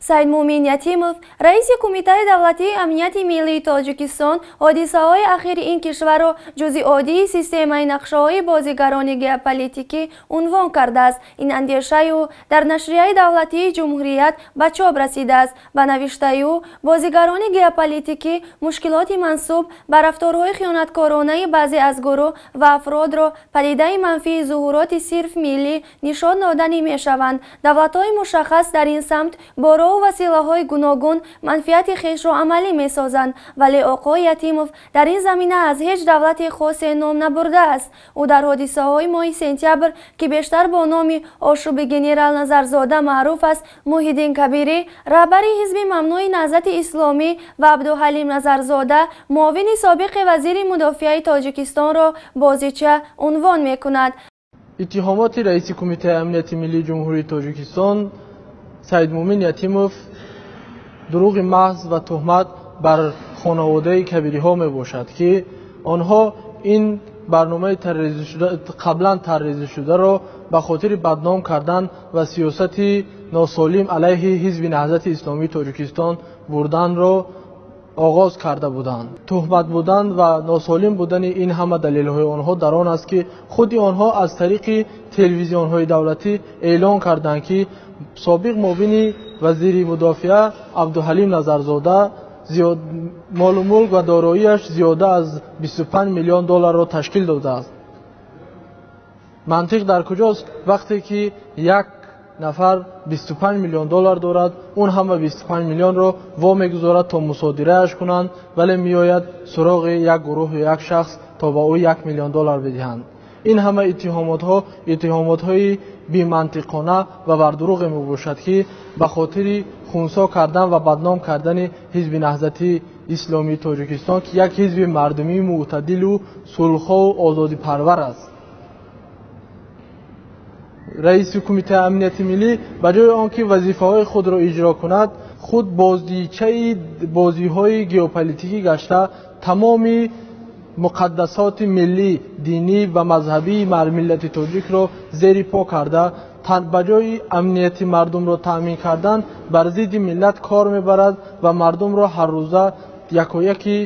Саидмӯмин Ятимов, раиси Кумитаи давлатии амнияти миллии Тоҷикистон, ҳодисаҳои ахири ин кишварро ҷузъи оддии системаи нақшаҳои бозигарони геополитикӣ унвон кардааст. Ин андешаи ӯ дар нашрияи давлатии Ҷумҳурият ба чоп расидааст. Ба навиштаи ӯ, бозигарони геополитикӣ мушкилоти мансуб ба рафторҳои хиёнаткоронаи баъзе аз гурӯҳ ва афродро падидаи манфии зуҳуроти сирф миллӣ нишон доданӣ мешаванд. Давлатҳои мушаххас дар ин самт бо роҳу василаҳои гуногун манфиати хешро амалӣ месозанд, вале оқои Ятимов дар ин замина аз ҳеҷ давлати хосе ном набурдааст. Ӯ дар ҳодисаҳои моҳи сентябр, ки бештар бо номи ошӯби генерал Назарзода маъруф аст, Муҳиддин Кабирӣ, раҳбари ҳизби мамнӯи Наҳзати Исломӣ, ва Абдуҳалим Назарзода, муовини собиқи вазири мудофиаи Тоҷикистонро бозича унвон мекунад. Иттиҳомоти раиси Кумитаи амнияти миллии Ҷумҳурии Тоҷикистон Саидмӯмин Ятимов дурӯғи маҳз ва туҳмат бар хонаводаи кабириҳо мебошад, ки онҳо ин барномаи қаблан тарҳрезишударо ба хотири бадном кардан ва сиёсати носолим алайҳи ҳизби Наҳзати Исломии Тоҷикистон бурданро оғоз карда буданд. Туҳмат будан ва носолим будани ин ҳама далелҳои онҳо дар он аст, ки худи онҳо аз тариқи телевизионҳои давлатӣ эълон карданд, ки собиқ муовини вазири мудофиа Абдуҳалим Назарзода молу мулк ва дороияш зиёда аз 25 миллион долларро ташкил додааст. Мантиқ дар куҷост? Вақте ки як нафар 25 миллион доллар дорад, он ҳама 25 миллионро во мегузорад то мусодирааш кунанд, вале меояд суроғи як гурӯҳу як шахс то ба ӯ 1 миллион доллар бидиҳанд. Ин ҳама иттиҳомотҳо иттиҳомотҳои бемантиқона ва бардурӯғе мебошад, ки ба хотири хунсо кардан ва бадном кардани ҳизби Наҳзати Исломии Тоҷикистон, ки як ҳизби мардумии мӯътадилу сулҳхоҳу озодипарвар аст. Раиси Кумитаи амнияти миллӣ ба ҷои он ки вазифаҳои худро иҷро кунад, худ бозичаи бозиҳои геополитикӣ гашта, тамоми муқаддасоти миллӣ, динӣ ва мазҳабии миллати тоҷикро зери по карда, ба ҷои амнияти мардумро таъмин кардан бар зидди миллат кор мебарад ва мардумро ҳаррӯза якояки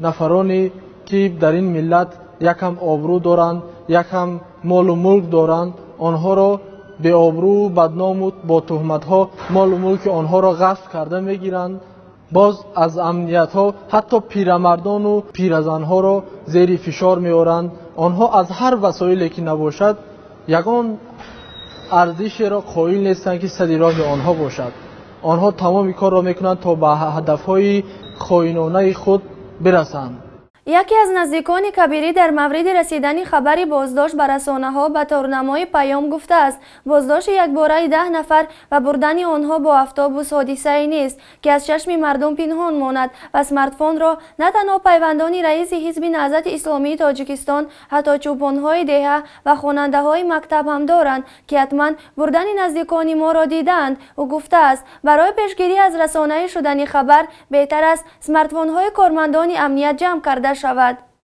нафароне ки дар ин миллат якам обрӯ доранд, якам молу мулк доранд, онҳоро беобрӯ, бадному бо туҳматҳо молу мулки онҳоро ғасб карда мегиранд. Боз аз амниятҳо ҳатто пирамардону пиразанҳоро зери фишор меоранд. Онҳо аз ҳар васоиле ки набошад, ягон арзишеро қоил нестанд, ки сади роҳи онҳо бошад. Онҳо тамоми корро мекунанд то ба ҳадафҳои хоинонаи худ бирасанд. Яке аз наздикони Кабирӣ дар мавриди расидани хабари боздошт ба расонаҳо ба торнамои Паём гуфтааст, боздошти якбораи 10 нафар ва бурдани онҳо бо автобус ҳодисае нест, ки аз чашми мардум пинҳон монад ва смартфонро на танҳо пайвандони раиси ҳизби Наҳзати Исломии Тоҷикистон, ҳатто чӯпонҳои деҳа ва хонандаҳои мактаб ҳам доранд, ки ҳатман бурдани наздикони моро дидаанд. Ӯ гуфтааст, барои пешгирӣ аз расонаӣ шудани хабар беҳтар аст смартфонҳои кормандони амният ҷамъ карда шавад.